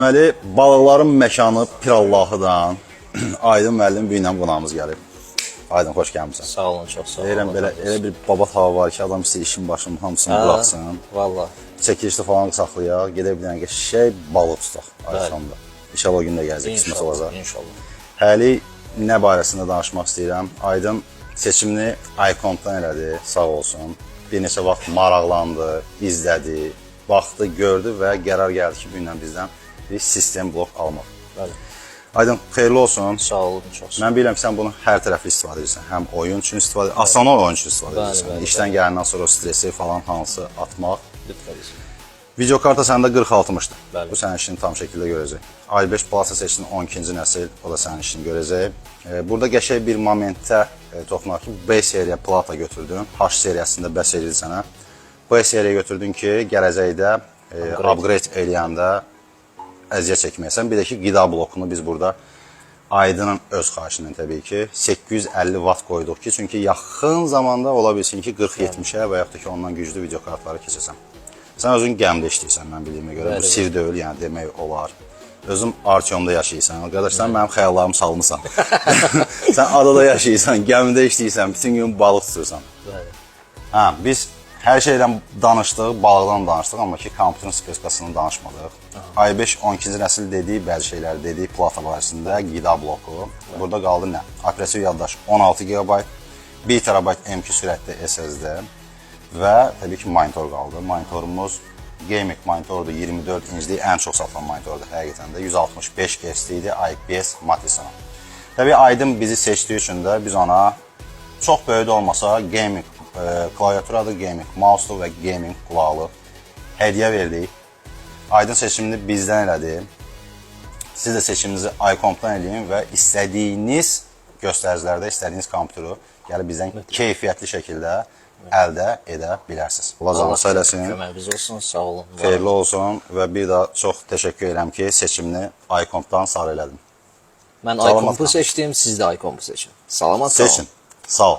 Deməli, balıqların məkanı Pirallahıdan Aydın müəllim bu ilə qonağımız gəlib. Aydın, xoş gəlmisən. Sağ olun, çox sağ olun. Deyirəm belə elə bir babat hava var ki, adam istəyir işin başının hamısını buraxsın. Valla. Çəkilişdə falan saxlayaq, gedək bir dənə qəşəng balıq tutaq Ayxanda. İnşallah o gün də gələcək, qismət olacaq. İnşallah. Hələlik nə barəsində danışmaq istəyirəm? Aydın seçimini iComp-dan elədi, sağ olsun. Bir neçə vaxt maraqlandı, izlədi, baxdı, gördü və qərar gəldi ki, bu gündən bizdən bir sistem blok almaq. Bəli. Aydın, xeyirli olsun. Sağ olun, çox sağ olun. Mən bilirəm ki, sən bunu hər tərəfli istifadə edirsən. Həm oyun üçün istifadə, asan oyun üçün istifadə Bəli, edirsən. bəli, İşdən gələndən sonra o stresi falan hansı atmaq. Lütfən. Videokarta səndə 4060-dır. Bəli. Bu sənin işini tam şəkildə görəcək. i5 Plus seçdin 12-ci nəsil, o da sənin işini görəcək. Burada qəşəng bir momentə toxunaq ki, B seriya plata götürdün. H seriyasında bəs edir sənə. B seriya götürdün ki, gələcəkdə upgrade eləyəndə əziyyət çəkməyəsən. Bir də ki, qida blokunu biz burada Aydının öz xahişindən təbii ki, 850 watt qoyduq ki, çünki yaxın zamanda ola bilsin ki, 40-70-ə və yaxud da ki, ondan güclü videokartları keçəsən. Sən özün gəmidə işləyirsən, mən bildiyimə görə. Bu Bəli. sir deyil, yəni demək olar. Özün Artyomda yaşayırsan. Qardaş, sən mənim xəyallarımı salmısan. Sən adada yaşayırsan, gəmidə işləyirsən, bütün gün balıq tutursan. Bəli. Hə, biz hər şeydən danışdıq, balıqdan danışdıq, amma ki kompüterin spesifikasını danışmadıq. i5 12-ci nəsil dediyi bəzi şeyləri dedik, plata barəsində, qida bloku. Burada qaldı nə? Operativ yaddaş 16 GB, 1 TB M.2 sürətli SSD və təbii ki monitor qaldı. Monitorumuz gaming monitordur, 24 inclik ən çox satılan monitordur həqiqətən də. 165 Hz idi, IPS matrisana. Təbii Aydın bizi seçdiyi üçün də biz ona çox böyük də olmasa gaming klaviaturadır, gaming mouse'dur və gaming qulaqlıq hədiyyə verdik. Aydın seçimini bizdən elədi. Siz də seçiminizi iComp-dan eləyin və istədiyiniz göstəricilərdə istədiyiniz kompüteri gəlib bizdən keyfiyyətli şəkildə əldə edə bilərsiniz. Allah canınızı sağ eləsin. Köməyiniz olsun, sağ olun. Var olun. Xeyirli olsun və bir daha çox təşəkkür edirəm ki, seçimini iComp-dan sarı elədim. Mən Salamat iComp-u qalın. seçdim, siz də iComp-u seçin. Salamat qalın. Seçin. Sağ ol.